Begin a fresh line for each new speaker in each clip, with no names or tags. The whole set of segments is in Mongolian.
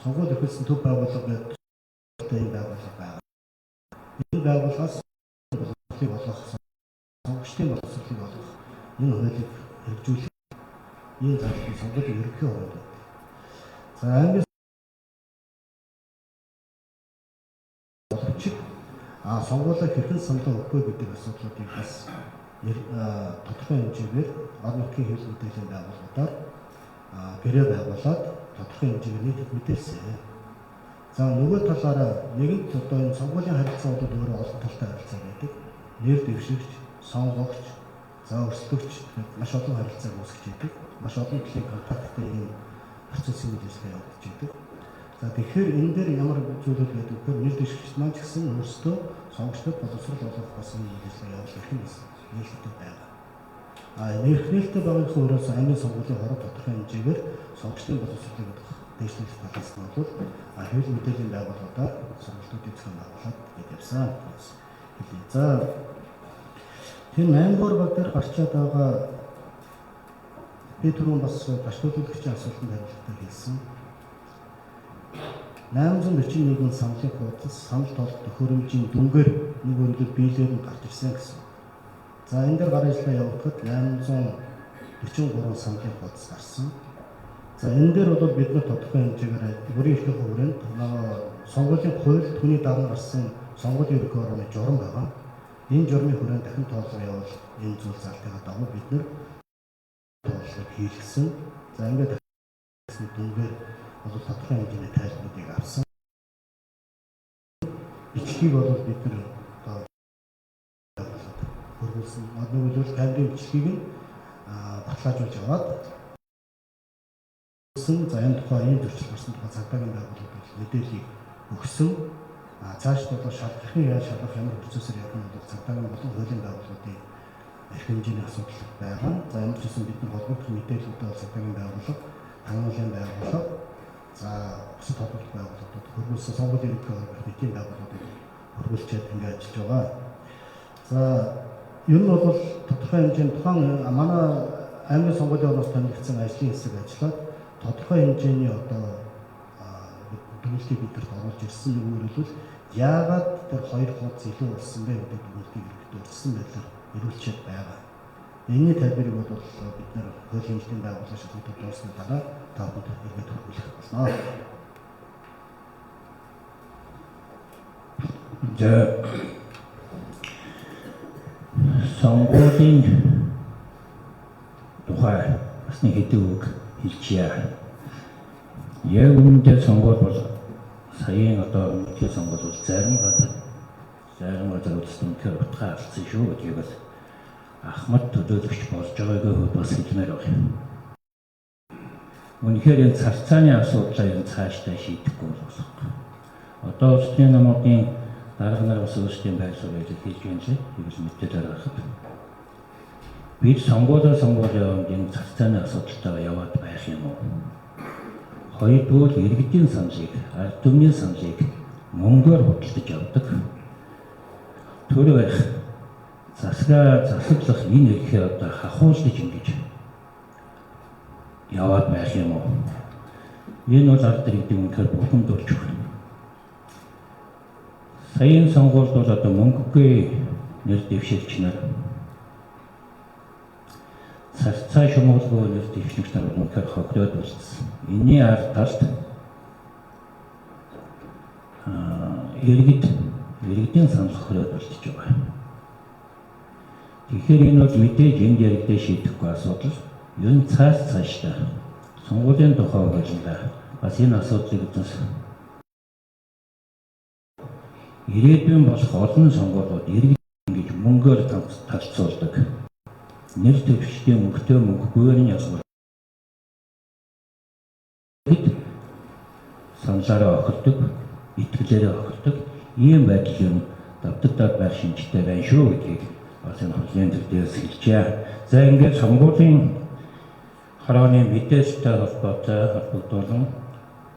Сонгууль эрхэлсэн төв байгууллага гэдэг ийм байгууллага байгаа. Энэ байгууллагаас боловсролыг олгох, сонгогчдын боловсролыг олгох энэ хуулийг хэрэгжүүлэх ийм зарлалын сонгуулийн ерөнхий хороонд байдаг. За аймгийн боловч сонгуулиа хэрхэн саналаа өгөх вэ гэдэг асуудлуудыг бас тодорхой хэмжээгээр орон нутгийн хэвлэл мэдээллийн байгууллагуудаар гэрээ байгуулад тодорхой хэмжээгээр нийтэд мэдээлсэн. За нөгөө талаараа нэгэнт одоо энэ сонгуулийн харилцаа бол өөрөө олон талтай харилцаа байдаг. Нэр дэвшигч, сонгогч, за өрсөлдөгч маш олон харилцааг үүсгэж идэг. Маш олон талын контакттай ийм процессын үйл ажиллагаа явагдаж идэг. За тэгэхээр энэ дээр ямар зүйлүүд байдаг вэ гэхээр нэр дэвшигч маань ч гэсэн өөрсдөө сонгогчдод боловсрол олгох бас ийм үйл ажиллагаа явуулах юм бас нээлттэй байгаа. Нээлттэй байгууллагын өөрөөс аймгийн сонгуулийн хороо тодорхой хэмжээгээр сонгогчдын боловсролыг дээшлүүлэх талаас нь бол хэвлэл мэдээллийн байгууллагуудаар сургалтуудыг зохион байгуулад бид явсан хэлье. За тэр 8 дугаар баг дээр гарчаад байгаа би түрүүн бас гаш төлөөлөгчийн асуултанд хариултаа хэлсэн. 841 саналын хуудас санал толгох төхөөрөмжийн дүнгээр нэг өөрөөр биелээр нь гарч ирсэн гэсэн. За энэ дээр гар ажиллаа явуулахад 843 саналын хуудас гарсан. За энэ дээр бол бид нар тодорхой хэмжээгээр бүрийн эрхийн хүрээнд сонгуулийн хууль түүний дараа гарсан сонгуулийн ерөнхий хорооны журам байгаа. Энэ журмын хүрээнд дахин тоолго явуулах энэ зүйл залтынхаа дагуу бид нар тооллогыг хийлгэсэн. За ингээд дүнгээр бол тодорхой хэмжээний тайлбарыг авсан. Бичлэгийг бол бид нар одоо хөрвүүлсэн. Нэг бол камерын бичлэгийг нь баталгаажуулж аваад за энэ тухай ийм зөрчил гарсан тухай цагдаагийн байгууллагад мэдээллийг өгсөн. Цааш нь бол шалгахын яаж шалгах ямар процессор явах нь бол цагдаагийн болон хуулийн байгууллагуудын эрх хэмжээний асуудал байгаа. За ямар ч гэсэн бид нар холбогдох мэдээллүүдээ бол цагдаагийн байгууллага, тагнуулын байгууллага, за бусад холбогдох байгууллагуудад хөрвүүлсэн, сонгуулийн ерөнхий хороо нийтийн байгууллагуудад хөрвүүлчихэд ингэ ажиллаж байгаа. За ер нь бол тодорхой хэмжээнд тухайн манай аймгийн сонгуулийн орноос томилогдсон ажлын хэсэг ажиллаад тодорхой хэмжээний одоо дүгнэлтийг бидэрт оруулж ирсэн. Нэг өөрөөр хэлбэл яагаад тэр хоёр хуудас илүү болсон бэ гэдэг дүгнэлтийг ерөнхийдөө урьдчилсан байдлаар ирүүлчихэд байгаа. Энэний тайлбарыг бол бид нэр хуулийн хэмжээний байгууллага шалгалтууд дуусны дараа та бүхэнд эргээд хүргэх болно.
За сонгуулийн тухай бас нэг хэдэн үг хэлчихье. Яг үүндээ сонгуул бол саяын одоо үнэхээр сонгуул бол зарим газар үзсэн үнэхээр утгаа алдсан шүү гэдгийг бас ахмад төлөөлөгч болж байгаагийн хувьд бас хэлмээр байна. Үнэхээр энэ царцааны асуудлаа энэ цаашдаа шийдэхгүй болохгүй. Одоо улсын намуудын дарга нар бас өөрсдийн байр суурийг хэлж байна лээ. Хэвлэл мэдээлэлээр гаргахад. Бид сонгуулиар яванд энэ царцааны асуудалтайгаа яваад байх юм уу? Хоёрдугаар иргэдийн саналыг, ард түмний саналыг мөнгөөр худалдаж авдаг. Төр байх засгаа засаглах энэ эрхээ одоо хахуулж ингэж яваад байх юм уу? Энэ бол ард иргэдийн үнэхээр бухимдуулж байна. Саяын сонгуульд бол одоо мөнгөгүй нэр дэвшигч нар царцаа шумуулгүй нэр дэвшигч нар үнэхээр хохироод үлдсэн. Энийн ард талд иргэдийн санал хохироод үлдэж байгаа. Тэгэхээр энэ бол мэдээж энд яригдээ шийдэхгүй асуудал. Ер нь цаашдаа сонгуулийн тухай хуулиндаа бас энэ асуудлыг эзэнс ирээдүйн болох олон сонгуулиуд иргэд ингэж мөнгөөр талцуулдаг. Нэр дэвшигчдийн мөнгөтэй мөнгөгүйгээр нь ялгуул. Саналаараа охирдог, итгэлээрээ охирдог ийм байдал юм давтагдаад байх шинжтэй байна шүү гэдгийг бас энэ хурлын төр дээрс хэлжээ. За ингээд сонгуулийн хорооны мэдээлэлтэй холбоотой холбогдуулан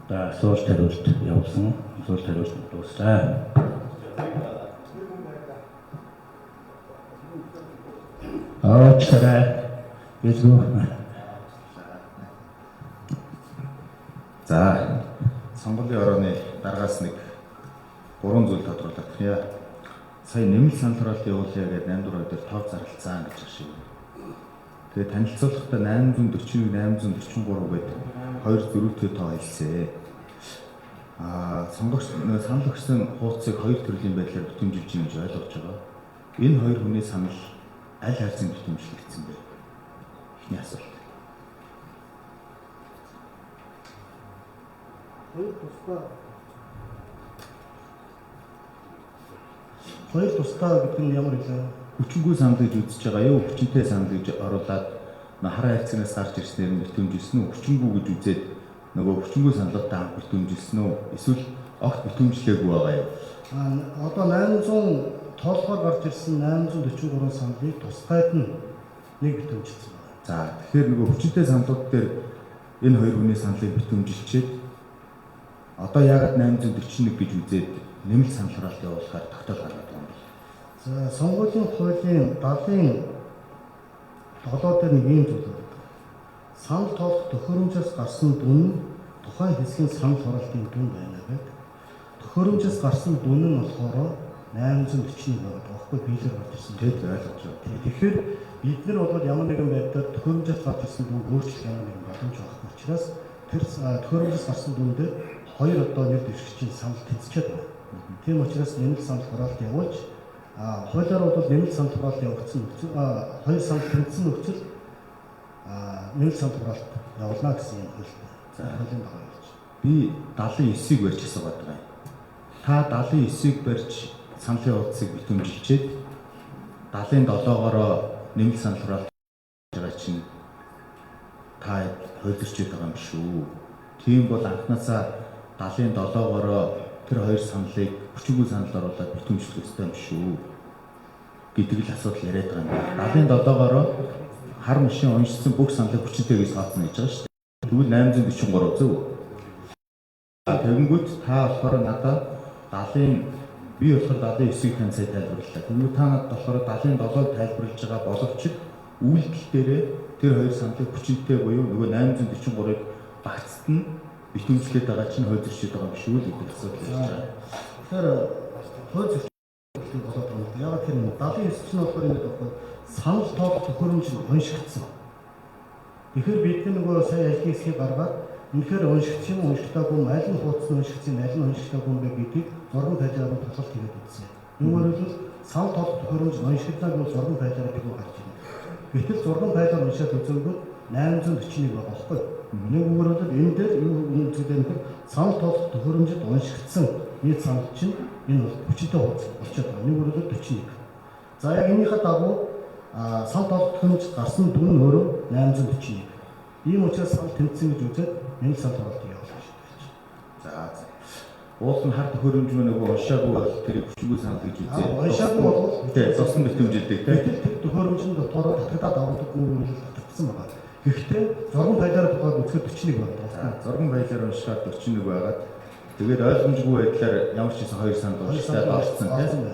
одоо асуулт хариулт явуулсан. Асуулт хариулт дууслаа. Уучлаарай. Бэлгүү.
За Сонгуулийн орооны даргаас нэг 3 зүйл тодруулах юм. Сая нэмэлт санал хураалт явуулъя гэдэг 8 дугаар өдөр тов зарлцсан гэж шиг. Тэгээд танилцуулахдаа 841 843 гэдэг хоёр зөрүүтэй тоо хэлсэн. Сонгогч санал өгсөн хуудсыг хоёр төрлийн байдлаар битүүмжилж юм гэж ойлгож байгаа. Энэ хоёр хүний санал аль хайрцаг битүүмжлэгдсэн бэ? Эхний асуулт.
Хоёр тусдаа гэдэг нь ямар хэлээ?
Хүчингүй санал гэж үзэж байгаа юу? Хүчинтэй санал гэж оруулаад хараа хайрцагнаас гарч ирснээр нь битүүмжилсэн үү? Хүчингүй гэж үзээд нөгөө хүчингүй саналуудаа анх битүүмжилсэн үү? Эсвэл огт битүүмжлээгүй байгаа юу?
Одоо 800 тоолохоор гарч ирсэн 843 саналыг тусгайд нь нэг битүүмжилсэн байна.
За, тэгэхээр нөгөө хүчинтэй саналууд дээр энэ хоёр хүний саналыг битүүмжилчээд одоо яагаад 841 гэж үзээд нэмэлт санал хураалт явуулахаар тогтоол гаргаад байгаа юм бэ?
За, сонгуулийн хуулийн 77 дээр нэг ийм зүйл байна. Санал тоолох төхөөрөмжөөс гарсан дүн нь тухайн хэсгийн санал хураалтын дүн байна гэдэг. Төхөөрөмжөөс гарсан дүн нь болохоор 841 байгаа байхгүй биелэр гарч ирсэн.
Тэд ойлгож байна.
Тэгэхээр бид нар бол ямар нэгэн байдлаар төхөөрөмжөөс гарч ирсэн дүн өөрчлөх ямар нэгэн боломж байхгүй учраас тэр төхөөрөмжөөс гарсан дүн дээр хоёр одоо нэр дэвшигчийн санал тэнцчихэд байна. Тийм учраас нэмэлт санал хураалт явуулж хуулиар бол нэмэлт санал хураалт явагдсан нөхцөл хоёр санал тэнцсэн нөхцөл нэмэлт санал хураалт явуулна гэсэн юм хуультай. За, хуулийн дагуу явуулж.
Би 79-ийг барьж асуугаад байгаа юм. Та 79-ийг барьж саналын хуудсыг битүүмжилчээд 77-оороо нэмэлт санал хураалт байгаа чинь та хууль зөрчиж байгаа юм шүү. Тийм бол анхнаасаа 77-оороо тэр хоёр саналыг хүчингүй санал оруулаад битүүмжлэх ёстой юм шүү гэдэг л асуудал яриад байгаа юм байна. 77-оороо хар машин уншсан бүх саналыг хүчинтэй гэж тооцно гэж байгаа шүү дээ. Тэгвэл 843 зөв үү? Тэгэнгүүт та болохоор надад 70-ын би болохоор 79-ийг тань сая тайлбарлалаа. Тэгэнгүүт та надад болохоор 77-ыг тайлбарлаж байгаа боловч үйлдэл дээрээ тэр хоёр саналыг хүчинтэй буюу нөгөө 843-ыг багцад нь битүүмжлээд байгаа чинь хууль зөрчиж байгаа юм шүү л гэдэг асуудал ярьж байгаа.
Тэгэхээр хууль зөрчил болоод байгаа юм. Яагаад тэр 79 чинь болохоор ингэ байхгүй санал тоолох төхөөрөмж нь уншигдсан. Тэгэхээр бид нөгөө сая ажлын хэсгийг гаргаад үнэхээр уншигдсан юм уншигдаагүй юм аль нь хуудас нь уншигдсан аль нь уншигдаагүй юм бэ гэдгийг 6 файлаар нь тулгалт хийгээд үзсэн. Үүгээр бол санал тоолох төхөөрөмж уншигдлаа гэвэл 6 файлаар бид гарч ирнэ. Гэтэл 6 файлаар уншаад үзэнгүүт 841 байгаа байхгүй юу? Нэг үгээр бол энэ дээр юу үзүүлээ нөхөр санал тоолох төхөөрөмжөд уншигдсан нийт санал чинь энэ бол хүчтэй хуудас болчиход байгаа. Нэг үгээр бол 41. За яг энийхээ дагуу санал тоолох төхөөрөмжөд гарсан дүн нь өөрөө 841. Ийм учраас санал тэнцсэн гэж үзээд нэмэлт санал хураалтыг явуулж шийдэж.
За. Уул нь хар төхөөрөмж мөн нөгөө уншаагүй бол тэрийг хүчингүй санал гэж үзээд
уншаагүй бол
тий цусан битүүмжилдэг тий.
Гэтэл тэр төхөөрөмж нь дотоороо татагдаад авагддаг үгээр л татагдсан байгаа. Гэхдээ 6 файлаар тухайд үзэхэд 41 байна.
6 файлаар уншихаар 41 байгаад тэгээд ойлгомжгүй байдлаар ямар ч гэсэн хоёр санал уншдаад орсон тийм.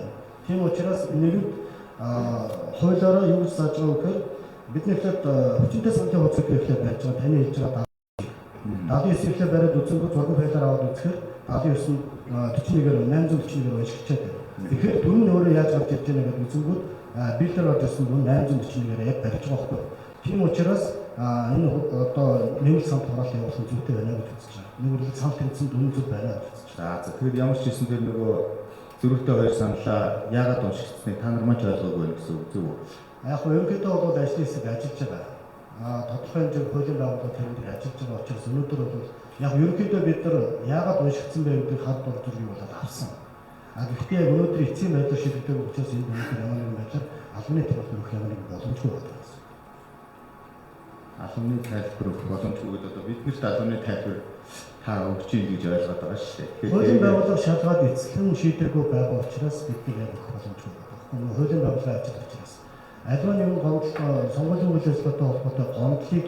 Тийм учраас нэгэнд хуулиараа юу гэж зааж байгаа вэ гэхээр бид нэхлээд хүчинтэй саналын хуудсыг эхлээд барьж байгаа. Таны хэлж байгаа 79 эхлээд бариад үзэнгүүт 6 файлаар аваад үзэхээр 79 41-ээр 841-ээр уншигчаад байна. Тэгэхээр дүн нь өөрөө яаж гарч ирж байна гэдээ үзэнгүүт биелэр орж ирсэн дүн 841-ээр яг барьж байгаа байхгүй. Тийм учраас энэ одоо нэмэлт санал хураалт явуулсан зүйтэй байна гэж үзэж байгаа. Нэг үгээр санал тэнцсэн дүн зүг байна гэж үзэж
байгаа. За тэгэхээр ямар ч хэлсэн тэр нөгөө зөрүүтэй хоёр саналаа яагаад уншигдсныг та нар маань ч ойлгоогүй байна гэсэн үг зөв үү?
Яг нь ерөнхийдөө бол ажлын хэсэг ажиллаж байгаа. Тодорхой хэмжээний хуулийн байгууллага тэрэн дээр ажиллаж байгаа учраас өнөөдөр бол яг ерөнхийдөө бид нар яагаад уншигдсан бэ гэдгийг хар дур зургийг болоод авсан. Гэхдээ яг өнөөдөр эцсийн байдлаар шийдэгдэх учраас энэ өнөөдөр ямар нэгэн байдлаар албаны тайлбар өгөх ямар нэгэн боломжгүй байна.
Албаны тайлбар өгөх боломжгүй гэдэг одоо биднэрт албаны тайлбар та өгч юм гэж ойлгоод байгаа шүү дээ.
Тэгэхээр хуулийн байгууллага шалгаад эцлэн шийдэггүй байгаа учраас бид нар яг өгөх боломжгүй байгаа. Хуулийн байгууллага ажиллах учраас альва нэгэн гомдол сонгуулийн үйл ажиллагаатай холбоотой гомдлыг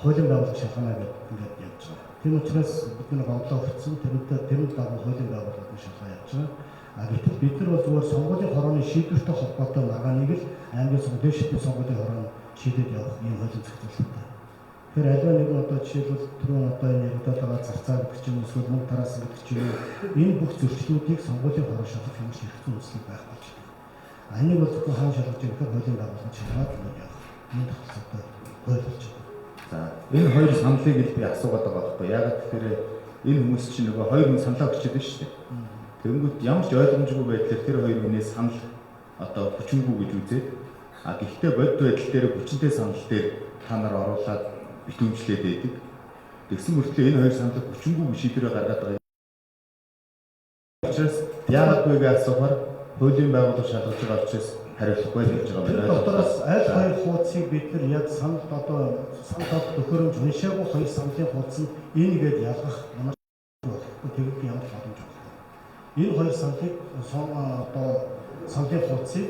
хуулийн байгууллага шалгана гэдэг ингээд явж байгаа. Тийм учраас бид нар гомдлоо өгсөн тэрнтэй тэрэн дагуу хуулийн байгууллагын шалгаа явж байгаа. Гэтэл бид нар бол зүгээр сонгуулийн хорооны шийдвэртэй холбоотой маргааныг л аймгийн сонгуулийн шийдвэр сонгуулийн хорооны шийдээд явах ийм хуулийн зохицуулалттай. Тэгэхээр аливаа нэгэн одоо жишээлбэл түрүүн одоо энэ яригдаад байгаа зарцаа гэдэг ч юм уу эсвэл мөнгө тараасан гэдэг ч юм уу энэ бүх зөрчлүүдийг сонгуулийн хороо шалгах юм шиг хэрэгцээ үзлэг байх болж байна. А энийг бол зөвхөн хаан шалгаж байгаа гэхээр хуулийн байгууллага шалгаад ингээд явах. Энэ тогтолцоотой хууль болж байгаа.
За энэ хоёр саналыг л би асуугаад байгаа байхгүй. Яагаад тэгэхээр энэ хүмүүс чинь нөгөө хоёр хүн саналаа өгч байдаг шүү дээ. Тэгэнгүүт ямар ч ойлгомжгүй байдлаар тэр хоёр хүнээ санал одоо хүчингүй гэж үзээд а гэхдээ бодит байдал дээр хүчинтэй санал дээр та нар оруулаад битүүмжлээд байдаг. Тэгсэн мөртлөө энэ хоёр саналыг хүчингүй гэж шийдвэрээ гаргаад байгаа. Учраас яагаад вэ гэж асуухаар хуулийн байгууллага шалгаж байгаа учраас хариулахгүй л гэж байгаа
Тэр
байна.
дотроос аль хоёр хуудсыг бид нар яг санал одоо санал тоох төхөөрөмж уншаагүй хоёр саналын хуудас нь энэ гээд ялгах ямар болохгүй тэгэхгүй ямар ч боломж байхгүй. Энэ хоёр саналыг одоо саналын хуудсыг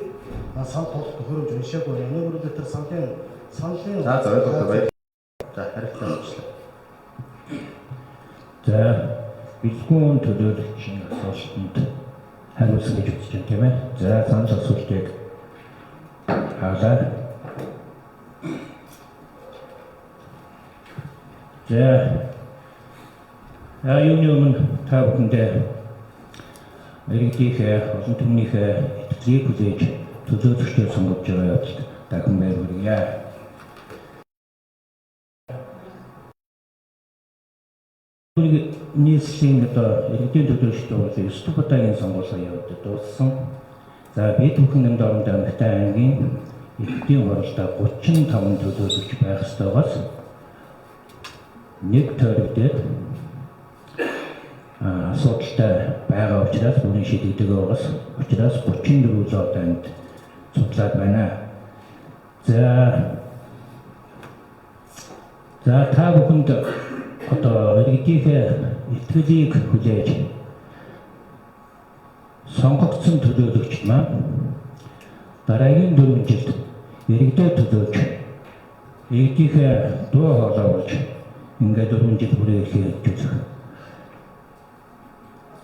санал тоох төхөөрөмж уншаагүй. Энэ бүрээр тэр саналын
За за ойлголоо баяр. За хариултаа авчлаа.
За бэлгүүн төлөөлөгчийн асуултанд хариулсан гэж үзэж байна тийм ээ. За санал асуултыг хаалаа. За юуны өмнө та бүхэндээ иргэдийнхээ олон түмнийхээ итгэлийг хүлээж төлөөлөгчдөө сонгож байгаа явдалд дахин баяр хүргье. Нийслэлийн одоо иргэдийн төлөөлөгчдийн хурлын 9 дахь удаагийн сонгуулиа явагдаж дууссан. За бид бүхэн энд оронд Амагтай аймгийн иргэдийн хуралдаа 35 төлөөлөгч байх ёстойгоос нэг тойрог дээр асуудалтай байгаа учраас бүрэн шийдэгдэг байгаас учраас 34 лот аймагт судлаад байна. За та бүхэнд одоо иргэдийнхээ итгэлийг хүлээж сонгогдсон төлөөлөгчд маань дараагийн 4 жилд иргэдээ төлөөлж иргэдийнхээ дуу хоолой болж ингээд 4 жил бүрээ хэрэгжүүлэх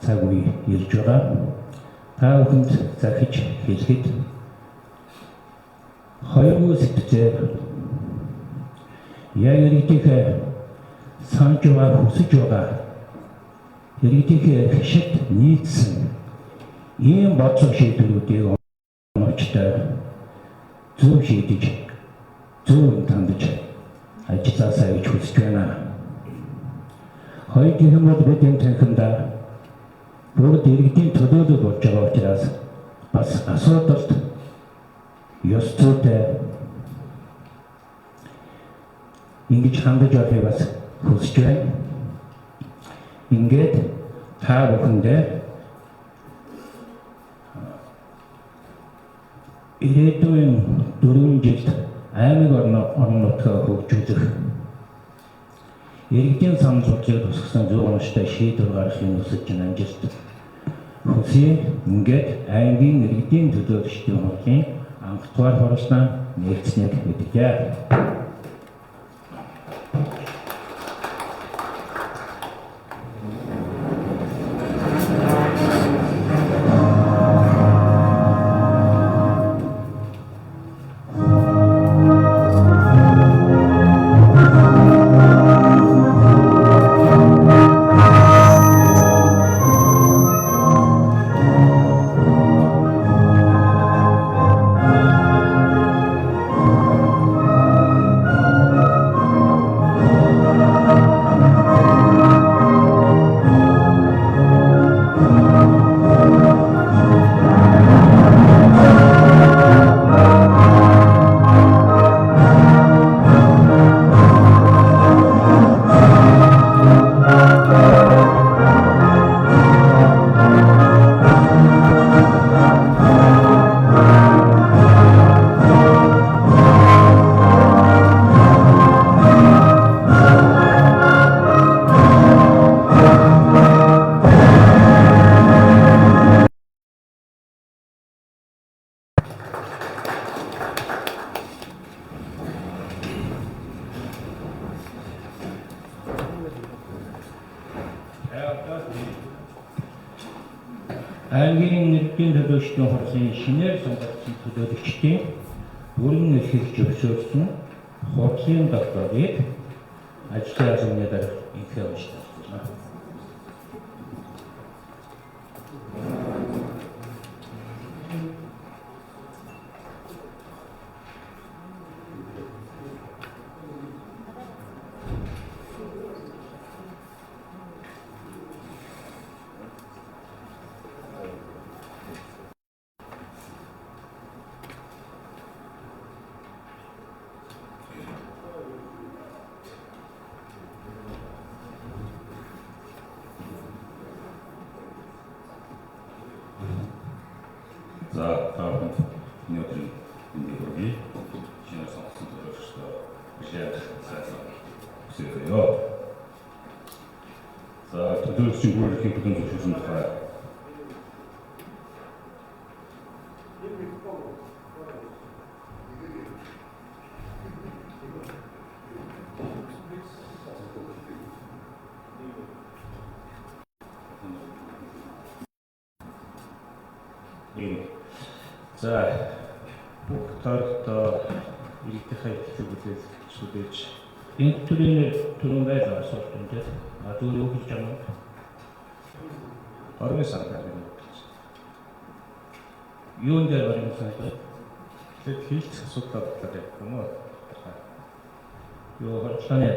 цаг үе ирж байгаа. Та бүхэнд захиж хэлэхэд хоёргүй сэтгэцээр яг иргэдийнхээ санаж байгаа, хүсэж байгаа иргэдийнхээ хишигт нийцсэн ийм бодлого шийдвэрүүдийг оновчтой зөв шийдэж, зөв хандаж ажилласаа гэж хүсэж байна. Хоёр гэх юм бол бид энэ танхимдаа бүгд иргэдийн төлөөлөл болж байгаа учраас бас асуудалд ёс зүйтэй ингэж хандаж явахыг бас хүсэж байна. Ингээд та бүхэндээ ирээдүйн 4 жилд аймаг орон нутгаа хөгжүүлэх иргэдийн санал бодлыг тусгасан зөв оновчтой шийдвэр гаргахыг хүсэж амжилт хүсье. Ингээд аймгийн иргэдийн төлөөлөгчдийн хурлын анхдугаар хурлаа нэгдсэнийг мэдгье. Аймгийн иргэдийн төлөөлөгчдийн хурлын шинээр сонгогдсон төлөөлөгчдийн бүрэн эрхийг зөвшөөрсөн хурлын тогтоолыг Ажлын албаны дарга инхээ уншиж байна.
За та бүхэнд өнөөдрийн мэндийг хүргэе. Шинээр сонгогдсон төлөөлөгчдөө хүлээн сайн хүсье. За төлөөлөгчийн гүйцэтгэхийн бүлээн зөвшөөрсөн тухай
За бүх тойрогтой иргэдийнхээ итгэлийг хүлээж хүлээж
Энэ төрлийн түрүүн байлаа асуулт юм дээр. А зүгээр юу хэлж байгаа юм?
Горны сангаар юм гэж.
Юун дээр горны сангаар?
Тэгэхээр хийлцэх асуудлаа бодлоо гэх юм уу?
Юу хурдлааны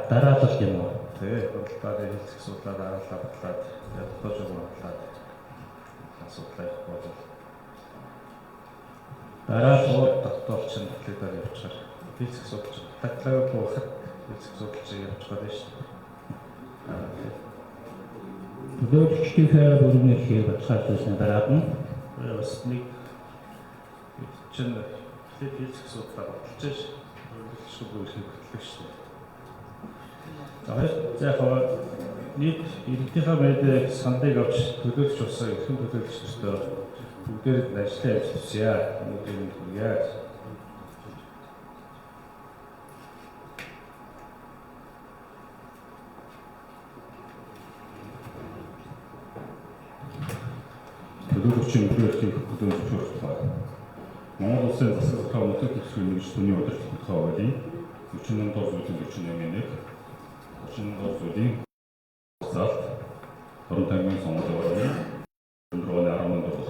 дараалал юм уу?
Тий, хурдлааны хийлцэх асуудлаа дараалал бодлоод, ядтаж бодлоод асуудлаа их болол.
Дараалал
тогтоолч нь батлагдаад явчихаар хийлцэх асуудал чинь батлаагүй байхад хийлцэх асуудал чинь явчихад байна шүү дээ.
Төлөөлөгчдийнхээ бүрэн эрхийг баталгаажуулсны дараад нь
бас нэг чинь тэгэхээр хийлцэх асуудлаа баталж ш. Төлөөлөгчдийн бүрэн эрхийг батлах шүү дээ. За хоёр за яг нийт иргэдийнхээ мэдээ саналыг авч төлөөлөгч болсон эрхэм төлөөлөгч нартай бүгдээрэд нь ажлаа явуулъя. Өнөөдрийн мэнд хүргье.
Төлөөлөгчийн бүрэн эрхийг бүлээн зөвшөөрөх тухай. Монгол Улсын засаг захиргаа нутаг дэвсгэрийн нэгж түүний удирдлах тухай хуулийн 48 дугаар зүйлийн 48-ийн 1, 38 дугаар зүйлийн хугацаалт Дорнот аймгийн сонгуулийн орны 4 оны 11 дугаар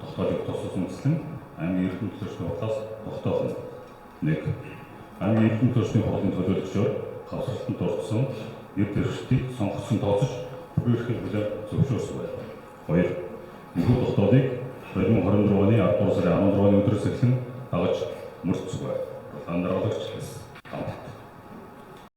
тогтоолыг тусгасан үндэслэн аймгийн эрхэм төлөөлөгчдийн хурлаас тогтоох нь 1. Аймгийн эрхэм төлөөлөгчдийн хурлын төлөөлөгчөөр хавсралтанд дурдсан нэр дэвшилтийг сонгогдсон тооцож бүрэн эрхийг хүлээн зөвшөөрсөн байв. 2. Энэхүү тогтоолыг 2024 оны 10 дугаар сарын 16-ны өдрөөс эхлэн дагаж мөрдсөн байв. Дараалагч